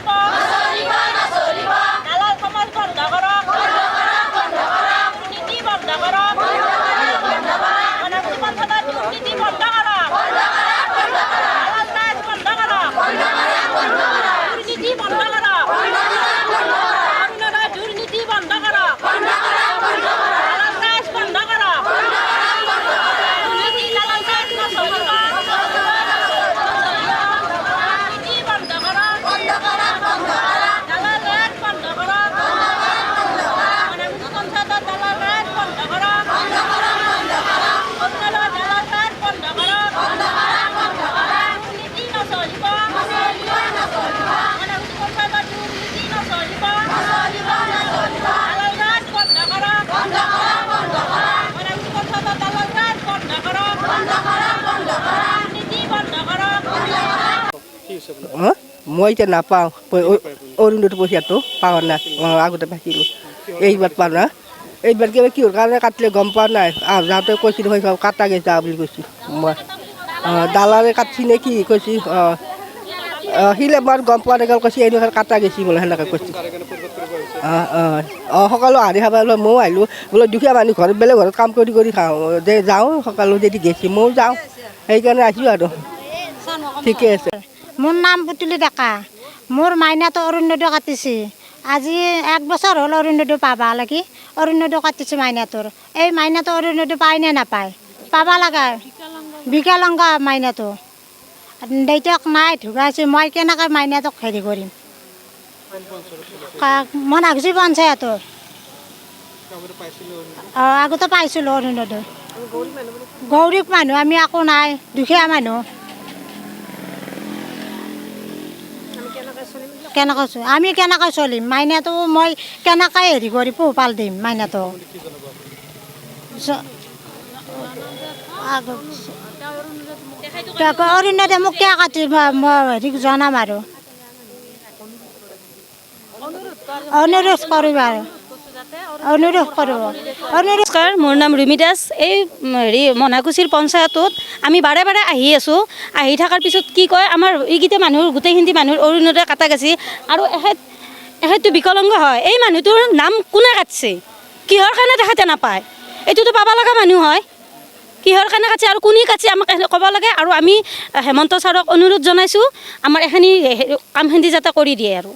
নচলিব। দালাল সমাজ বন্ধ কৰক। দুৰ্নীতি বন্ধ কৰক। মনাগুছি পঞ্চায়তৰ দুৰ্নীতি বন্ধ কৰক। দালাল ৰাজ বন্ধ কৰক। দুৰ্নীতি বন্ধ কৰক। অৰুণোদয় দুৰ্নীতি বন্ধ কৰক। দালাল ৰাজ বন্ধ কৰক। দুৰ্নীতি, দালাল ৰাজ নচলিব। দুৰ্নীতি বন্ধ কৰক। দালাল ৰাজ বন্ধ কৰক। মনাগুছি পঞ্চায়তৰ দালাল ৰাজ বন্ধ কৰক। অৰুণোদয় দালাল ৰাজ বন্ধ কৰক। দুৰ্নীতি নচলিব। মনাগুছি পঞ্চায়তৰ দুৰ্নীতি নচলিব। দালাল ৰাজ বন্ধ কৰক। মনাগুছি পঞ্চায়তৰ দালাল ৰাজ বন্ধ কৰক। দুৰ্নীতি বন্ধ কৰক। অঁ, মই এতিয়া নাপাওঁ। অৰুণোদয় পইচাটো পোৱা নাই। অঁ, আগতে পাইছিলোঁ, এইবাৰ পোৱা নাই। এইবাৰ কিবা কিহৰ কাৰণে কাটিলে গম পোৱা নাই। যাওঁতে কৈছিলোঁ, কাটা গৈছে বুলি কৈছোঁ মই। অঁ, দালালে কাটছি নে কি কৈছি। অঁ অঁ শিলে মই গম পোৱা নাই। কৈছে এনেকুৱা কাটা গৈছি বোলে, সেনেকৈ কৈছে। অঁ অঁ অঁ সকলো আহি খাব ময়ো আহিলোঁ বোলে। দুখীয়া মানুহ, ঘৰত বেলেগ ঘৰত কাম কৰি কৰি খাওঁ যে, যাওঁ সকলো যদি গেছি ময়ো যাওঁ, সেইকাৰণে আহিছোঁ আৰু। ঠিকে আছে। মোৰ নাম পুতুলি ডেকা। মোৰ মাইনাটো অৰুণোদয় কাটিছে। আজি এক বছৰ হ'ল অৰুণোদয় পাবা লাগি। অৰুণোদয় কাটিছে মাইনাটোৰ। এই মাইনাটো অৰুণোদয় পায় নে নাপায়? পাবা লগা বিকলাংগ মাইনাটো, দেউতাক নাই, ঢুকাইছে। মই কেনেকৈ মাইনাটোক হেৰি কৰিম? মনাগুছি পঞ্চায়তৰ। অঁ, আগতে পাইছিলোঁ অৰুণোদয়। গৰীব মানুহ আমি, একো নাই, দুখীয়া মানুহ। কেনেকৈ আমি কেনেকৈ চলিম? মাইনাটো মই কেনেকৈ হেৰি কৰি পোহপাল দিম মাইনাটো? অৰুণোদয় মোক কিয় কাটি, মই হেৰি জনাম আৰু অনুৰোধ কৰিম আৰু অনুৰোধ কৰিব, অনুৰোধ। নমস্কাৰ, মোৰ নাম ৰুমি দাস। এই হেৰি মনাকুছিৰ পঞ্চায়তত আমি বাৰে বাৰে আহি আছোঁ। আহি থকাৰ পিছত কি কয়, আমাৰ এইকেইটা মানুহৰ, গোটেইখিনি মানুহৰ অৰুণোদয় কাটা গেছি আৰু এখেতটো বিকলাংগ হয়। এই মানুহটোৰ নাম কোনে কাটছে? কিহৰ কাৰণে তেখেতে নাপায়? এইটোতো পাব লগা মানুহ হয়। কিহৰ কাৰণে কাটছে আৰু কোনে কাটছে আমাক ক'ব লাগে। আৰু আমি হেমন্ত ছাৰক অনুৰোধ জনাইছোঁ, আমাৰ এইখিনি কামখিনি যাতে কৰি দিয়ে আৰু।